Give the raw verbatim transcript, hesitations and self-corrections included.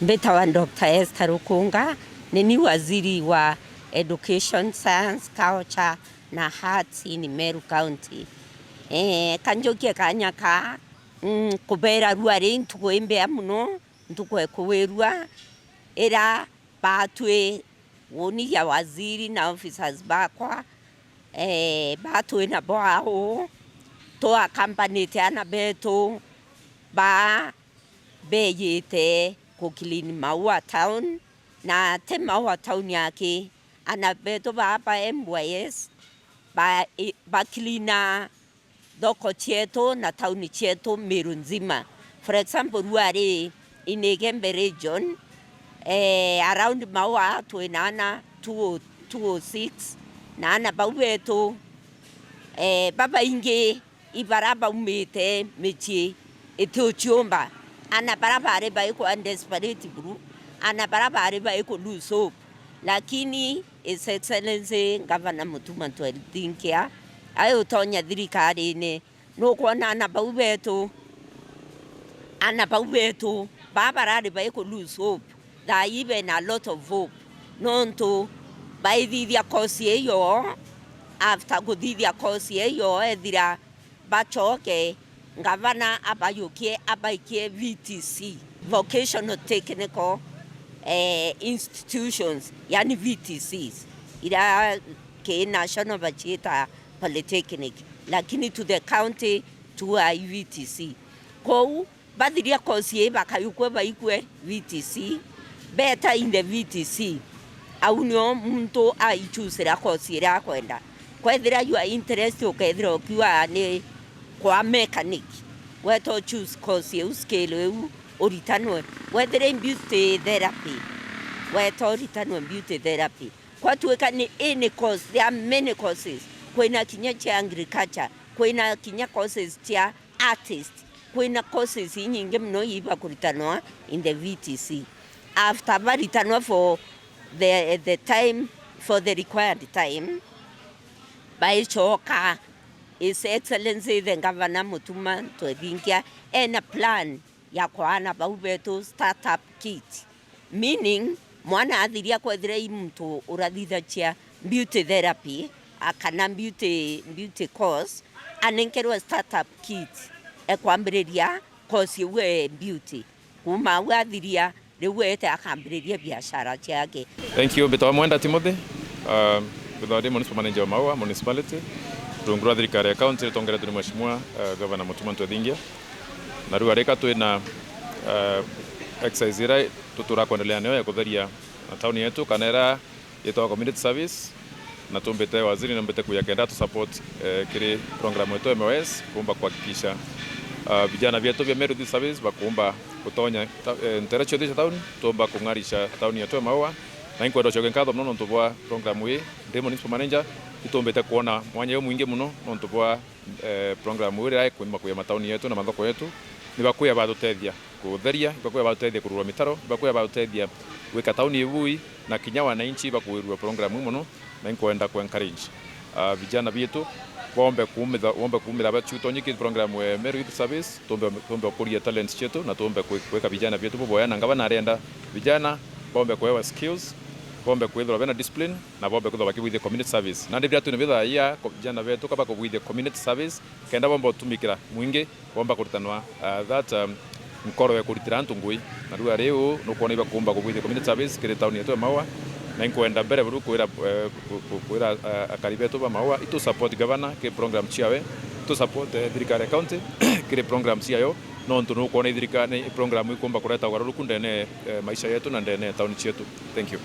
Mbitawa Doctor Esther Rukunga, ni ni waziri wa Education, Science, Culture na Arts in Meru County. Eh, kanjokie kanya ka, mm, kubera rua ri ntuku imbea muno, ntuku ekuwirua, ira batwi woni ya waziri na officers bakwa, eh, batwi nabo au, twakambanite ana betu ba beyite ku clean Maua town, na ti Maua town yaki, ana betu baa ba M Y S ba, i, ba cleana thoko cietu na tauni cietu Meru nzima. For example, rua ri in Igembe region, eh, around Maua twina ana two oh, two oh six, na ana bau betu, eh, babaingi ibara baumite micii iti uciumba. Ana bara bari baikwa desperate buru, ana bara bari baiku lose hope. Lakini His Excellency Governor Mutuma Ntweri Thinkia, ai utonya thirikarine, nukwona ana bau betu, ana bau betu, baa barari baiku lose hope, thaa ii bena a lot of hope, nontu baithithia course iyo, after kuthithia course iyo ethira bacoke, ngavana abayukie, abaikie V T C, Vocational Technical, eh, Institutions, yani V T Cs, ira ki national baciita polytechnic, lakini to the county tu ai V T C. Kou bathiria course ii bakayukwe baikue V T C, beta in the V T C, au nio muntu aichusira course iria akwenda. Kwethira your interest ukethira ukiuga ni kwa mechanic, weta uchoose course iu, skill iu, uritanwe. Wethira i beauty therapy, weta uritanwe beauty therapy. Kwatuika ni any course, there are many courses. Kwina kinya cia agriculture, kwina kinya courses cia artist, kwina courses inyingi mono ibakuritanwa in the V T C. After baritanwa for the, the time, for the required time, baicoka, His Excellency the Governor Mutuma Ntwethinkia ena plan ya kwa ana bau betu startup kit, meaning mwana athiria kwethira i muntu urathithagia beauty therapy, a, kana beauty, beauty course, anenkerwe startup kit ekwambiriria course iu e beauty. Kuma au athiria, riu ete akambiriria biashara ciake. Thank you. Mbitawa Mwenda Timothy. Uh, mbitawa ndi municipal manager wa Maua Municipality, rungu rwa thirikari ya county ritongeretwe ni Mheshimiwa, uh, Governor Mutuma Ntwethingia. Na riu arika twina, uh, exercise ira tu-, turakuendelea nayo ya kutheria tauni yetu, kana ira yitagwa community service, na tumbite waziri numbite kuya kenda tu support, eh, kiri program yetu M O S, kuumba kuhakikisha, ah, vijana vyetu vya Meru Youth Service bakuumba gutonya ta-, eh, ntere ciothe cia tauni, tuumba kung'arisha tauni yetu ya Maua. Na inkwenda ucoke nkatho mono nontu bwa program ii. Ndi municipal manager, itumbite kuona mwanya jumwingi mono nontu bwa eh, program iria ikwima kuya matauni yetu na mathoko yetu, ni bakuya batutethia kutheria, ni bakuya batutethia kurura mitaro, ni bakuya batutethia gwika tauni ibui, na kinya wananchi bakuirua program ii mono, na inkwenda ku encourage, ah, vijana bietu bombe kuumitha, bombe kuumira baciutonyikie program ya Meru Youth Service, tumbe, tumbe kuria talents cietu, na tumbe kwi-, kwika vijana bietu buboya, na ngavana arenda vijana bombe kuewa skills, bombe kwithirwa bena discipline, na bombe kwithirwa bakibwithia community service. Nandi biria twina bithaia ko-, vijana betu kaba kubwithia community service, kenda bomba utumikira mwingi, bomba kuritanwa, uh, that, um, nkoro ya kuritira antu ngui. Na riu ari uu nukwona ibakumba kubwithia community service kiri tauni yetu ya Maua, na inkwenda mbere buru kwira, eh, ku-, ku-, kwira, uh, akari betu ba Maua, itu support governor kiri program ciawe, tu support, eh, thirikari ya county kiri program ciayo, nontu nukwona ithirikari, program ikumba kureta ugaruruku ndene, eh, maisha yetu na ndene tauni cietu. Thank you.